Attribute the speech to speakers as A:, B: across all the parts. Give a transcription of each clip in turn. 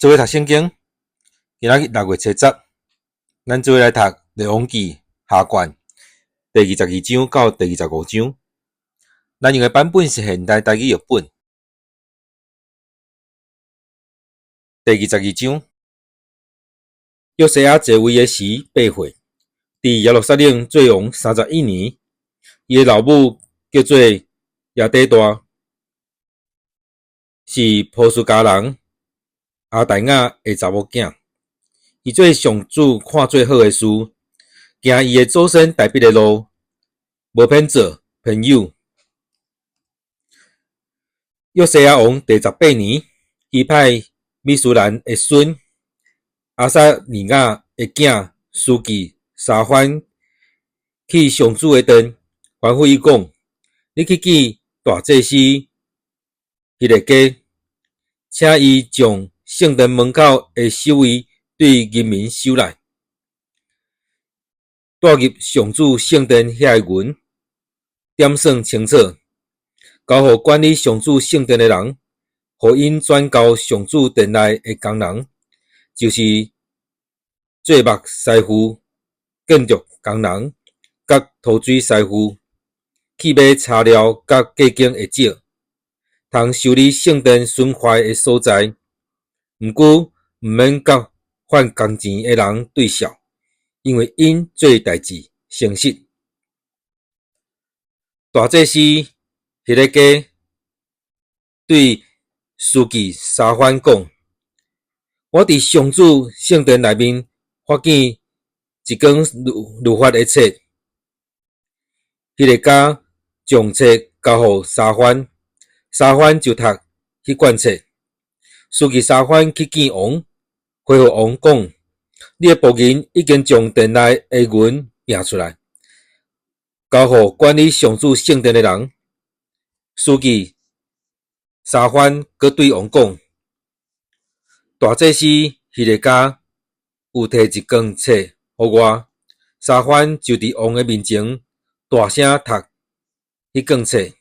A: 做伙讀聖經，今仔日6月七十，咱做伙來讀《列王紀》下卷第二十二章到第二十五章。咱用的版本是現代台語譯本。第二十二章，約西亞在位的時八歲，佇耶路撒冷做王31年。伊的老母叫做耶底大，是波斯迦人亞大雅的查某囝。伊做上主看做好的事，行伊的祖先大衛的路，無偏左偏右。約西亞王第十八年，伊派米書蘭的孫亞撒尼雅的囝書記沙番去上主的殿，吩咐伊講：你去見大祭司希勒家，請伊將聖殿門口的守衛對人民收來，帶入上主聖殿遐的銀，點算清楚，交予管理上主聖殿的人，予𪜶轉交上主殿內的工人，就是製木師傅、建築工人、佮塗水師傅，去買柴料佮計斤的石，通修理聖殿損壞的所在。毋過，毋免佮犯工錢的人對數，因為𪜶做代誌誠實。大祭司希勒家對書記沙番講：我佇上主聖殿內面發見一卷律法的冊。希勒家將冊交予沙番，沙番就讀彼卷冊。書記沙番去見王，回覆王講：你的僕人已經將殿內的銀拚出來，交予管理上主聖殿的人。書記沙番閣對王講：大祭司希勒家有提一卷冊予我。沙番就佇王的面前大聲讀彼卷冊。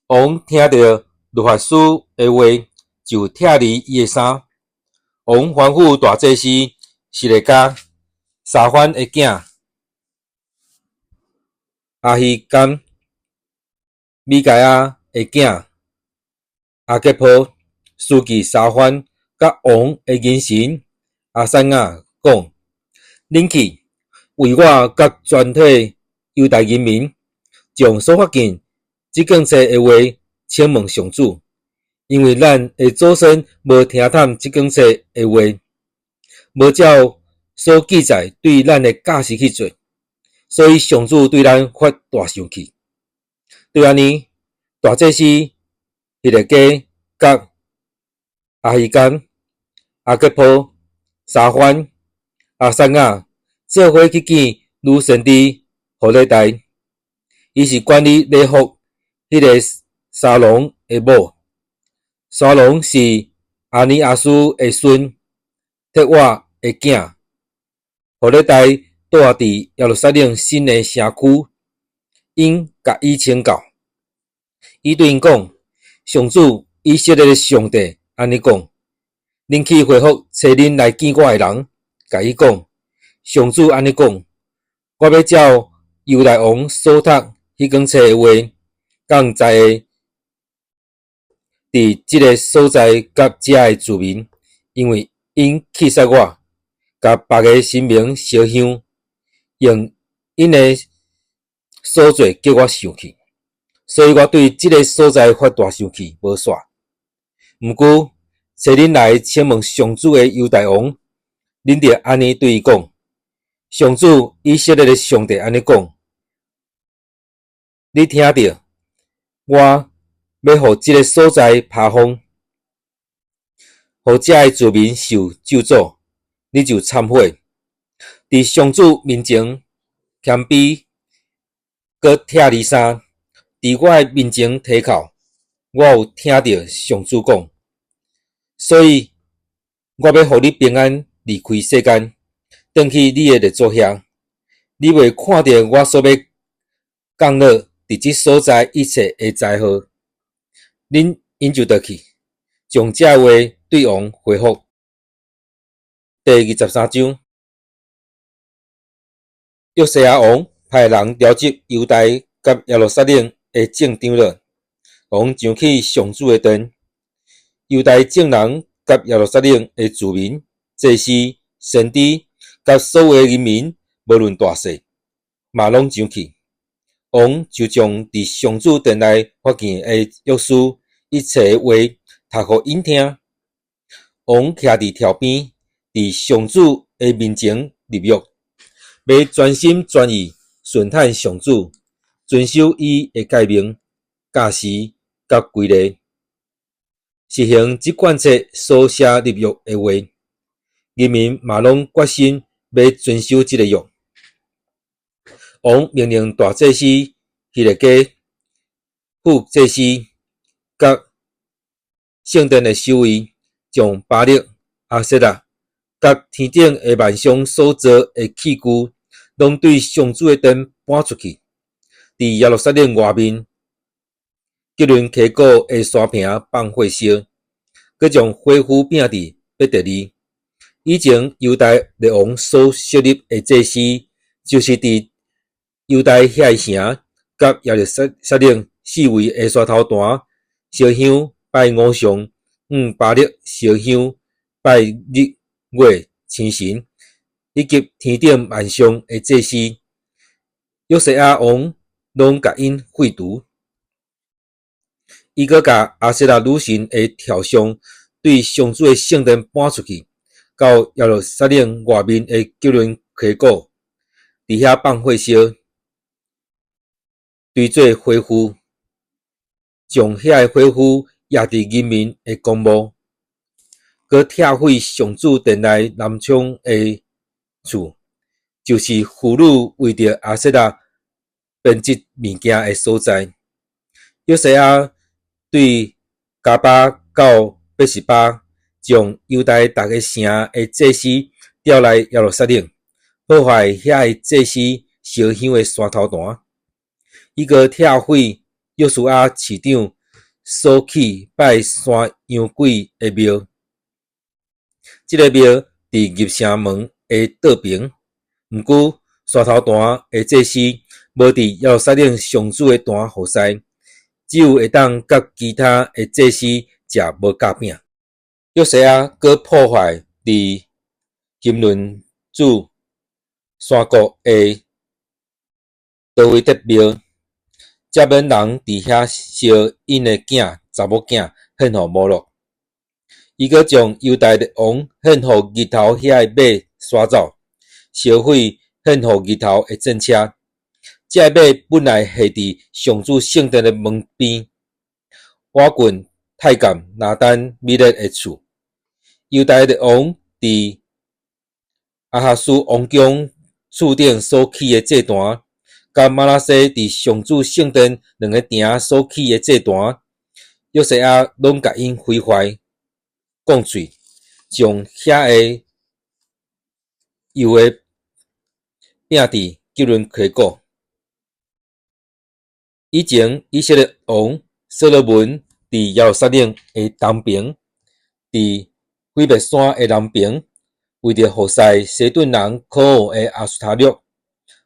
A: 王聽著律法書的話，就拆離伊的衫。王吩咐大祭司希勒家、沙番的囝亞希甘、米該亞的囝亞結波、書記沙番，佮王的佇臣亞撒雅講：恁去為我佮全體猶大人民，將所發見這卷冊的話請問上主，因為咱的祖先無聽探這卷冊的話，無照所記載對咱的教示去做，所以上主對咱發大生氣。對按呢，大祭司希勒家佮亞希甘、亞結波、沙番、亞撒雅做伙去見女先知戶勒大，伊是管理禮服彼个沙龍的某。沙龍是亞尼亞斯的孫，提瓦的囝。戶勒大住佇耶路撒冷新的城區，𪜶共伊請教。伊對𪜶講：上主以色列的上帝按呢講：恁去回覆差恁來見我的人，共伊講：上主按呢講，我欲照猶大王所讀彼卷冊的話，降災佇這个所在佮遮的住民，因為𪜶棄殺我，共別个神明燒香，用𪜶的所做叫我生氣，所以我對這个所在發大生氣，無煞。毋過，差恁來請問上主的猶大王，恁著按呢對伊講：上主以色列的上帝按呢講，你聽著，我欲予這个所在拍風，予遮的住民受咒詛，你就懺悔，佇上主面前謙卑，閣拆離衫，佇我的面前低哭。我有聽著上主講，所以我欲予你平安離開世間，轉去你的列祖遐。你袂看著我所欲降落佇這所在一切的災禍。恁𪜶就倒去，將這話對王回覆。第23章，約西亞王派人召集猶大佮耶路撒冷的眾長老，予𪜶上去上主的殿。猶大眾人佮耶路撒冷的住民、祭司、先知佮所有的人民，無論大細，嘛攏上去。王就將佇上主殿內發現的約書一切的話讀予𪜶聽。王徛佇柱邊，佇上主的面前立約，欲專心專意順趁上主，遵守伊的誡命、教示佮規例，實行這貫冊所寫立約的話。人民嘛攏決心欲遵守這个約。王命令大祭司希勒家、副祭司佮聖殿的守衛，將巴力、亞舍拉佮天頂的萬象所造的器具，攏對上主的殿搬出去，佇耶路撒冷外面基倫溪谷的山坪放火燒，閣將火斧摒佇伯特利。以前猶大列王所設立的祭司，就是佇猶大遐个城佮耶路撒冷四圍的山頭壇燒香拜偶像，向巴力燒香拜日月星神，以及天頂萬象的祭司，約西亞王攏共𪜶廢除。伊閣共亞舍拉女神的雕像對上主的聖殿搬出去，到耶路撒冷外面的基倫溪谷，佇遐放火燒，堆做火炬，將遐个火炬掖佇人民的公墓，閣拆毀上主殿內南窗的厝，就是婦女為著亞舍拉編織物件的所在。約西亞對迦巴到別是巴，將猶大逐个城的祭司調來耶路撒冷，破壞遐个祭司燒香的山頭壇。伊閣拆毀約書亞市長所起拜山羊鬼的廟。這个廟佇入城門的倒爿。毋過山頭壇的祭司無佇耶路撒冷上主的壇服侍，只有會當佮其他的祭司食無酵餅。約西亞閣破壞佇欣崙子山谷的陀菲特廟，才免人佇遐燒𪜶的囝、查某囝獻予摩洛。伊閣將猶大列王獻予日頭遐个馬徙走，燒毀獻予日頭的戰車。這个馬本來繫佇上主聖殿的門邊，倚近太監拿單米勒的厝。猶大列王佇亞哈斯王宮厝頂所起的祭壇，佮瑪拿西佇上主聖殿兩个埕所起的祭壇，約西亞攏共𪜶毀壞、摃碎，將遐个油的摒佇基倫溪谷。以前以色列王所羅門佇耶路撒冷的東爿，佇毀滅山的南爿，為著服侍西頓人可惡的亞斯他錄、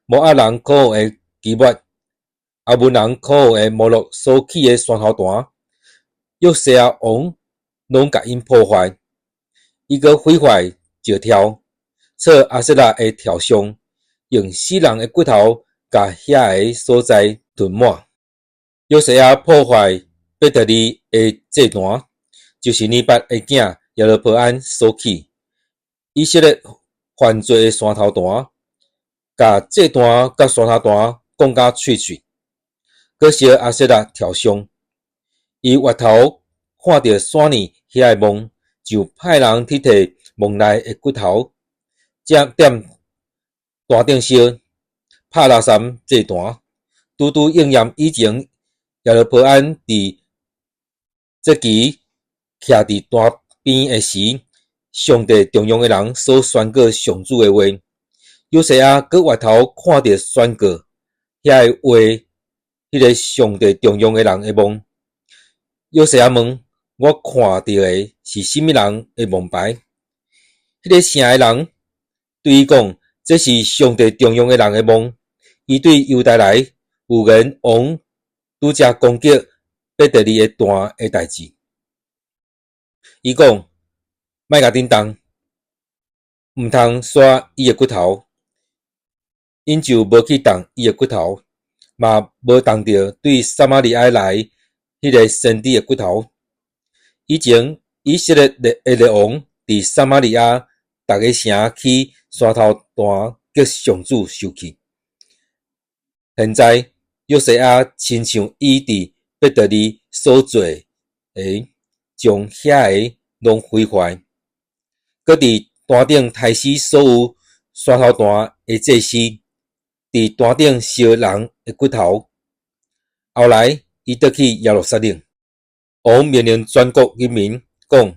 A: 摩押人可惡的基抹、亞捫人可惡的摩洛所起的山頭壇，約西亞王攏共𪜶破壞。伊閣毀壞石柱，做亞舍拉的雕像，用死人的骨頭共遐个所在囤滿。約西亞破壞伯特利的祭壇，就是尼八的囝耶羅波安所起，以色列犯罪的山頭壇，共祭壇佮山頭壇摃甲碎碎，閣燒亞舍拉雕像。伊回頭看著沙尼遐个夢，就派人去提夢內的骨頭，才點壇頂燒，拍拉三祭壇，拄拄應驗以前耶羅波安佇祭壇徛佇壇邊的時，上帝重用的人所宣告上主的話。約西亞閣回頭看著宣告遐个話，彼个上帝重用的人的夢。約西亞問：我看著的是啥物人的夢牌？彼个城的人對伊講，這是上帝重用的人的夢。伊對猶大來預言王拄才攻擊伯特利的壇的代誌。伊講，莫共震動，毋通徙伊的骨頭。𪜶就無去動伊的骨頭，嘛無動著對撒瑪利亞來彼个先知的骨頭。以前以色列的列王佇撒瑪利亞逐个城起山頭壇激上主受氣。現在約西亞親像伊佇伯特利所做的，將遐个攏毀壞，閣佇壇頂刣死所有山頭壇的祭司，佇壇頂燒人的骨頭。後來，伊倒去耶路撒冷，王命令全國人民講：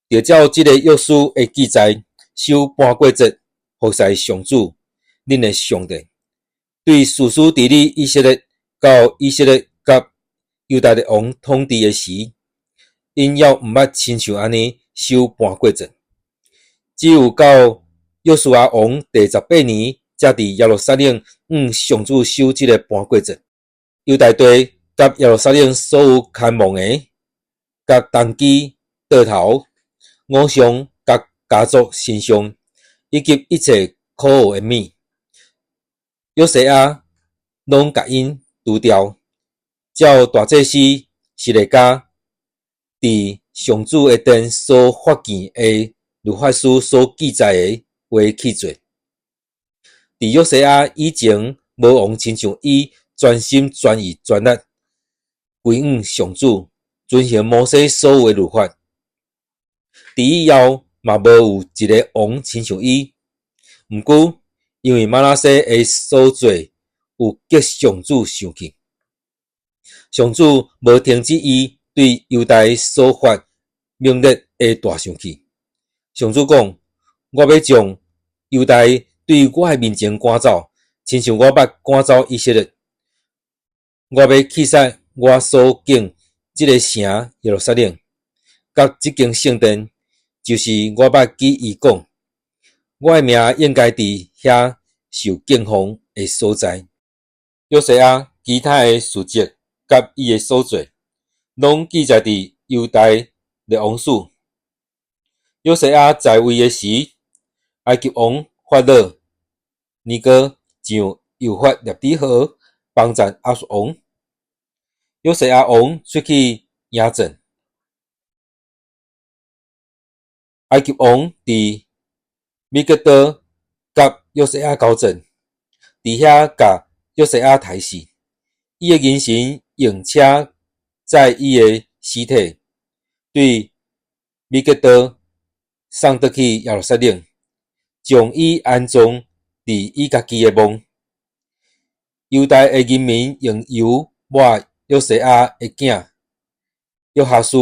A: 著照這个約書的記載，守盤過節，服侍上主，恁的上帝。對士師治理以色列到以色列佮猶大的王統治的時，𪜶猶毋捌親像按呢守盤過節。只有到約書亞王第18年，才佇耶路撒冷向上主守這个盤過節。猶大地佮耶路撒冷所有牽亡的，佮當機倒頭、偶像佮家族神像，以及一切可惡的物，約西亞攏共𪜶除掉，照大祭司希勒家佇上主的殿所發現的律法書所記載的話去做。佇約西亞以前，無王親像伊全心全意全力歸向上主，遵行摩西所有的律法。佇以後嘛無有一个王親像伊。毋過，因為瑪拿西的所做有激上主生氣，上主無停止伊對猶大所發猛烈的大生氣。上主講：我欲將猶大對我的面前趕走，親像我捌趕走以色列。我欲氣煞我所揀這个城耶路撒冷，佮這間聖殿，就是我捌起誓講，我的名應該佇遐受敬奉的所在。約西亞其他的事蹟佮伊的所做，攏記載佇猶大列王史。約西亞在位的時，埃及王法老尼哥上幼發拉底河，幫贊亞述王。約西亞王出去迎戰，埃及王佇米吉多佮約西亞交戰，佇遐共約西亞刣死。伊的人臣用車載伊的屍體，對米吉多送倒去耶路撒冷，將伊安葬佇伊家己的墓。猶大的人民用油抹約西亞的囝約哈斯，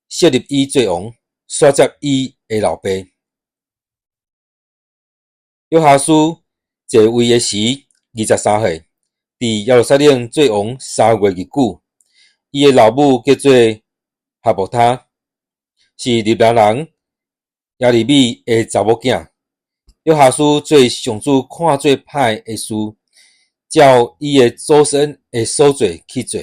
A: 設立伊做王，紲接伊的老爸。約哈斯坐位的時，23歲，佇耶路撒冷做王3月日久。伊的老母叫做哈木他，是利拿人耶利米的查某囝。約哈斯做上主看做歹的事，照伊的祖先的所做去做。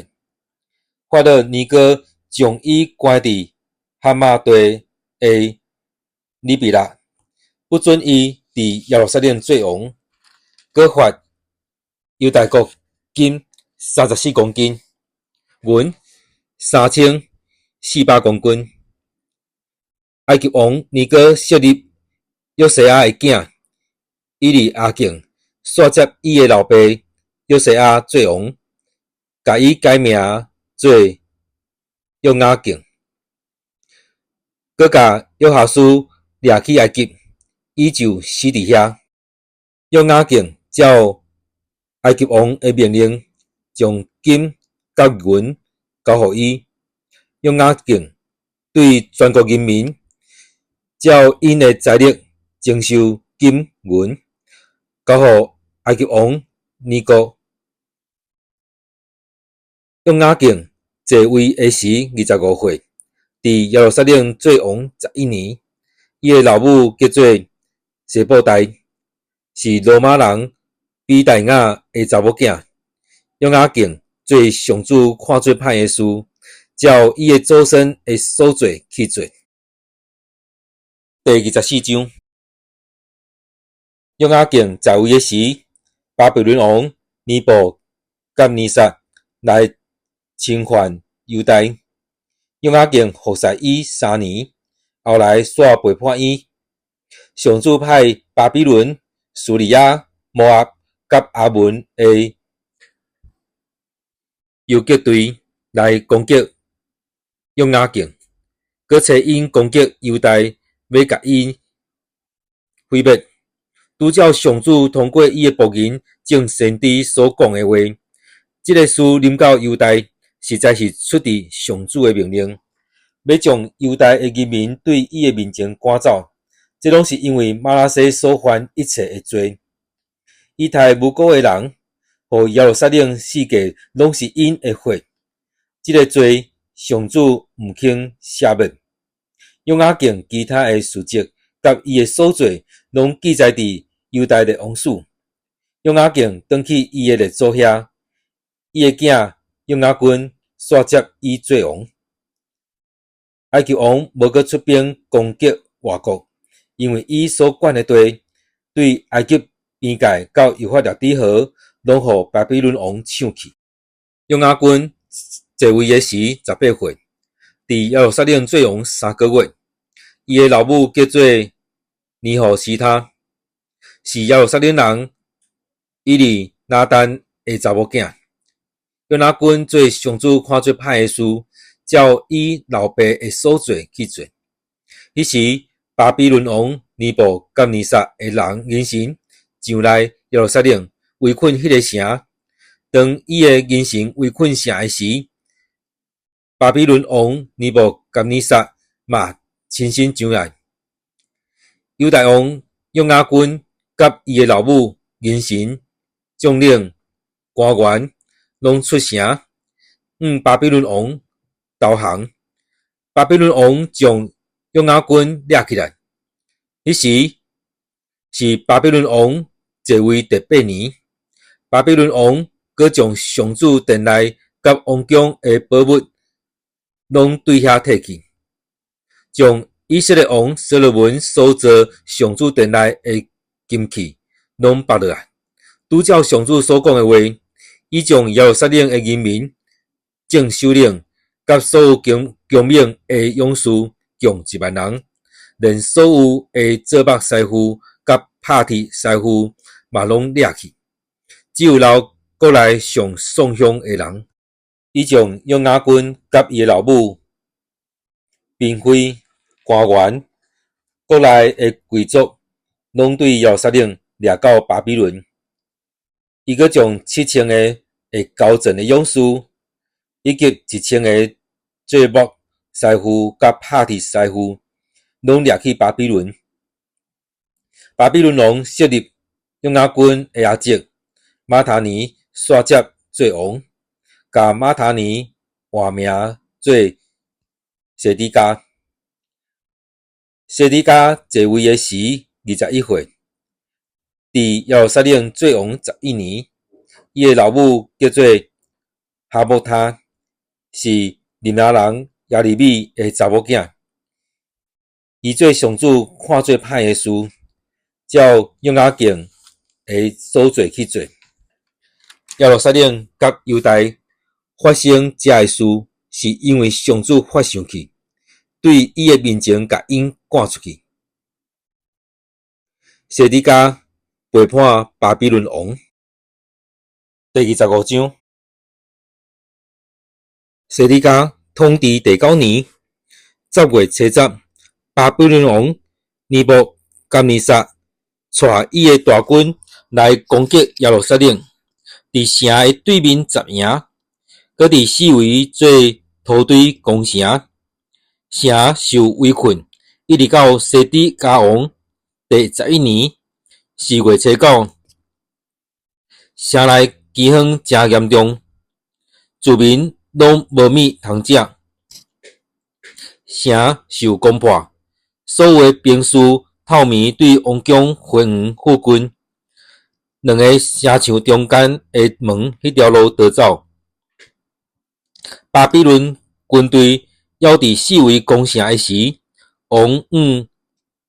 A: 法老尼哥將伊關佇哈馬地的里比辣，不准伊佇耶路撒冷做王。閣罰猶大國金34公斤，銀3400公斤。埃及王尼哥設立約西亞的囝以利亞敬，紲接伊的老爸約西亞做王，共伊改名做約雅敬，閣共約哈斯掠去埃及，伊就死佇遐。約雅敬照埃及王的命令，將金佮銀交予伊。約雅敬對全國人民照𪜶的財力徵收金銀，交予埃及王尼哥。約雅敬坐位的時25歲，佇耶路撒冷做王11年。伊的老母叫做西布代，是羅瑪人比大雅的查某囝。約雅敬做上主看做歹的事，照伊的祖先的所做去做。第24章，約雅敬在位的時，巴比倫王尼布甲尼撒來侵犯猶大。約雅敬服侍伊3年，後來煞背叛伊。上主派巴比倫、敘利亞、摩押佮亞捫的游擊隊來攻擊約雅敬，閣差𪜶攻擊猶大，欲共𪜶毀滅。拄照上主通過伊的僕人眾先知所講的話，這个事臨到猶大，實在是出佇上主的命令，欲將猶大的人民對伊的面前趕走。這攏是因為瑪拿西所犯一切的罪，伊刣無辜的人，予耶路撒冷四界攏是𪜶的血。這个罪，上主毋肯赦免。約雅敬其他的事蹟佮伊的所做，攏記載佇猶大列王史。約雅敬轉去伊的列祖遐，伊的囝約雅斤煞接伊做王。埃及王無閣出兵攻擊外國，因為伊所管的地，對埃及邊界到幼發拉底河，攏予巴比倫王搶去。約雅斤在位的時18歲，佇耶路撒冷做王3個月。伊的老母叫做尼戶斯他，是耶路撒冷人以利拿單的查某囝。約雅斤做上主看做歹的事，照伊老爸的所做去做。彼時，巴比倫王尼布甲尼撒的人人臣上來耶路撒冷圍困彼个城。當伊的人臣圍困城的時，巴比倫王尼布甲尼撒嘛親身上來。猶大王約雅斤佮伊的老母、人臣、將領、官員攏出城，向巴比倫王投降。巴比倫王將約雅斤掠起來。彼時是巴比倫王在位第八年。巴比倫王閣將上主殿內佮王宮的寶物攏對遐提去，將以色列王所羅門所造上主殿內的金器攏拔落來。拄照上主所講的話，伊將耶路撒冷的人民、眾首領佮所有強強猛的勇士共1萬人，連所有的做木師傅佮拍鐵師傅嘛攏掠去，只有留國內上送香的人。伊將約雅斤佮伊的老母、嬪妃、官員、國內的貴族，攏對耶路撒冷掠到巴比倫。伊閣將7000個會交戰的勇士，以及1000個做木師傅佮拍鐵師傅，攏掠去巴比倫。巴比倫王設立約雅斤的阿叔馬他尼煞接做王，共馬他尼換名做西底家。西底家在位的時21歲，佇耶路撒冷做王11年。伊的老母叫做哈木他，是利拿人耶利米的查某囝。伊做上主看做歹的事，照約雅敬的所做去做。耶路撒冷佮猶大發生這个事，是因為上主發生氣，對伊的面前共𪜶趕出去。西底家背叛巴比倫王。第25章，西底家統治第九年10月初十，巴比倫王尼布甲尼撒帶伊的大軍來攻擊耶路撒冷，佇城的對面紮營，閣佇四圍做土堆攻城，城受圍困，一直到西底家王第11年4月初九，城內饑荒誠嚴重，住民攏無物通食，城受攻破，所有的兵士透暝對王宮花園附近兩个城牆中間的門彼條路逃走。巴比倫軍隊猶佇四圍攻城的時，王向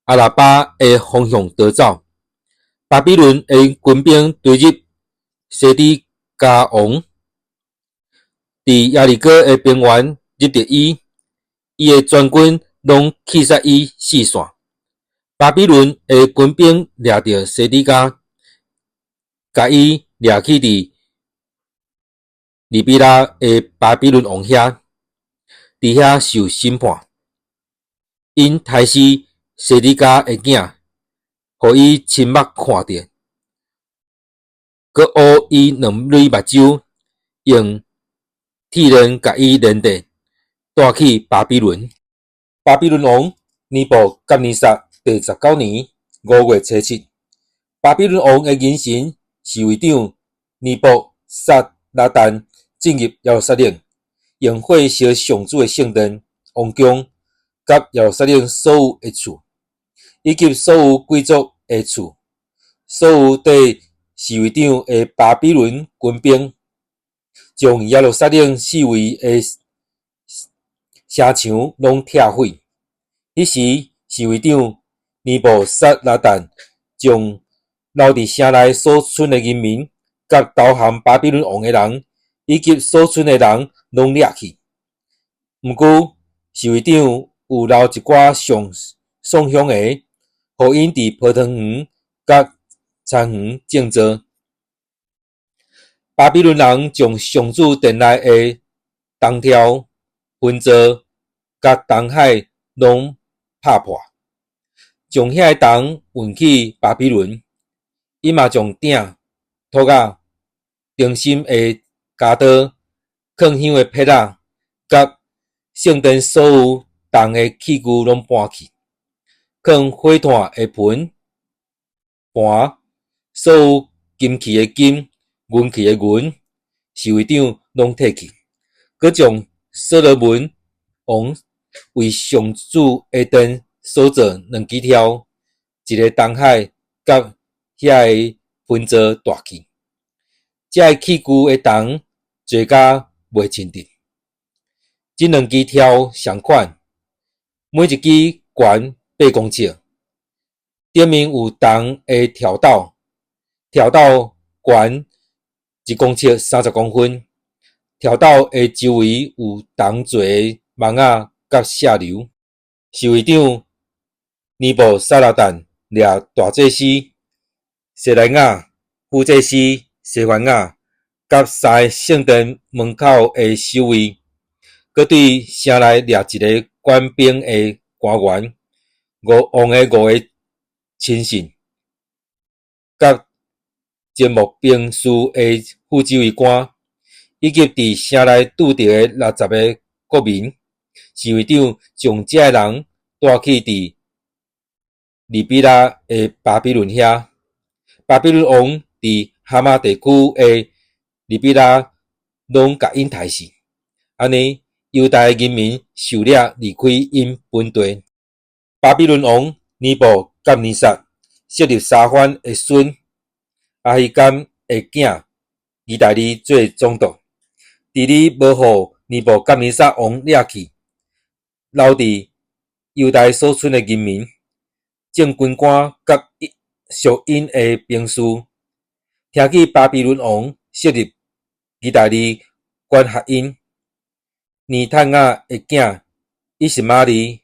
A: 亞喇巴的方向逃走。巴比倫的軍兵追入西底家王，佇耶利哥的平原入著伊，伊的全軍攏棄殺伊四散。巴比倫的軍兵掠著西底家，共伊掠去佇利比拉的巴比倫王遐，佇遐受審判。𪜶刣死西底家的囝，予伊親目看著，閣烏伊兩蕊目睭，用鐵鏈共伊連著，帶去巴比倫。巴比倫王尼布甲尼撒第十九年五月初七，巴比倫王的銀神侍衛長尼布撒拉旦進入耶路撒冷，用火燒上主的聖殿、王宮，佮耶路撒冷所有的厝，以及所有貴族的厝，所有綴侍衛長的巴比倫軍兵，將耶路撒冷四圍的城牆攏拆毀。彼時，侍衛長尼布撒拉旦將留佇城內所賰的人民，佮投降巴比倫王的人，以及所賰的人攏掠去。毋過，侍衛長有留一寡上送香的，予𪜶佇葡萄園佮田園種作。巴比倫人將上主殿內的銅柱、盆座佮銅海攏拍破，將遐个銅運去巴比倫。𪜶嘛將鼎、托仔、燈芯的鉸刀、囥香的撇仔，佮聖殿所有銅的器具攏搬去，囥火炭的盆、盤，所有金器的金、銀器的銀，侍衛長攏提去，閣將所羅門王為上主的殿所做兩支柱、一个銅海佮遐个盆座帶去。這个器具的銅濟甲袂稱得。這兩支柱仝款，每一支懸八公尺，頂面有銅的柱斗，柱斗懸一公尺三十公分，柱斗的周圍有銅做的網仔佮射流。侍衛長尼布撒拉旦掠大祭司西萊雅、副祭司西番雅，佮三个聖殿門口的守衛，閣對城內掠一个管兵的官員，五王的五个親信，佮招募兵士的副指揮官，以及佇城內拄著的六十个國民，侍衛長將這个人帶去佇利比拉的巴比倫遐。巴比倫王佇哈馬地區的利比拉攏共𪜶刣死。按呢，猶大人民受掠離開𪜶本地。巴比倫王尼布甲尼撒設立沙番的孫亞希甘的囝基大利做總督。佇你無予尼布甲尼撒王掠去，留佇猶大所賰的人民、眾軍官佮屬𪜶的兵士，聽見巴比倫王設立基大利管轄𪜶，尼坦雅的囝以實瑪利、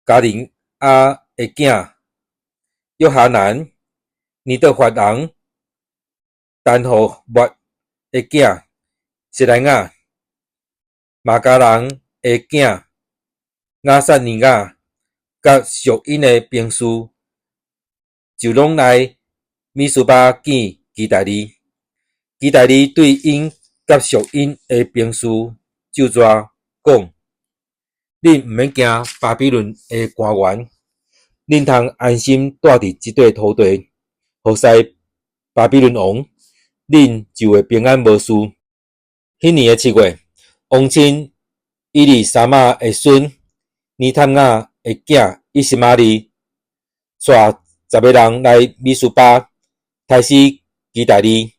A: 迦利亞的囝約哈難、尼多法人單戶抹的囝設來雅、瑪迦人的囝亞撒尼雅，佮屬𪜶的兵士，就攏來米斯巴見基大利。基大利對𪜶佮屬𪜶的兵士咒詛講：恁毋免驚巴比倫的官員，恁通安心蹛佇這塊土地，服侍巴比倫王，恁就會平安無事。彼年的七月，王親以利沙瑪的孫尼坦雅的囝以實瑪利帶十个人來米斯巴，刣死基大利，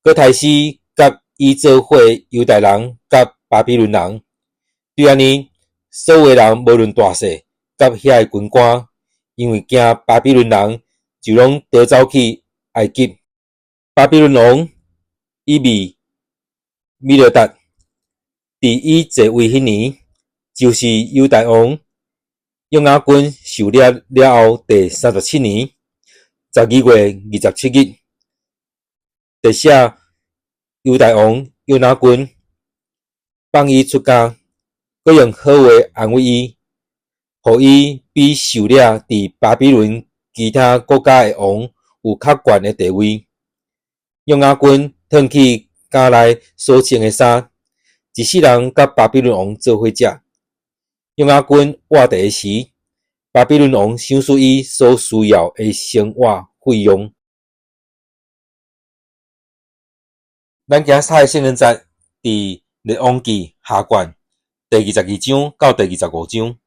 A: 閣刣死佮伊做伙猶大人佮巴比倫人。對按呢，所有的人無論大細，佮遐的軍官，因為驚巴比倫人，就攏逃走去埃及。巴比倫王以米米羅達，佇伊在位彼年，就是猶大王約雅斤受掠了後第37年，12月27日，特赦猶大王約雅斤，放伊出監，閣用好話安慰伊，予伊比受掠佇巴比倫其他國家的王有較懸的地位。約雅斤褪去監內所穿的衫，一世人佮巴比倫王做伙食。約雅斤活佇時，巴比倫王賞賜伊所需要的生活費用。咱今仔讀的聖經節佇列王紀下卷第22章到第25章。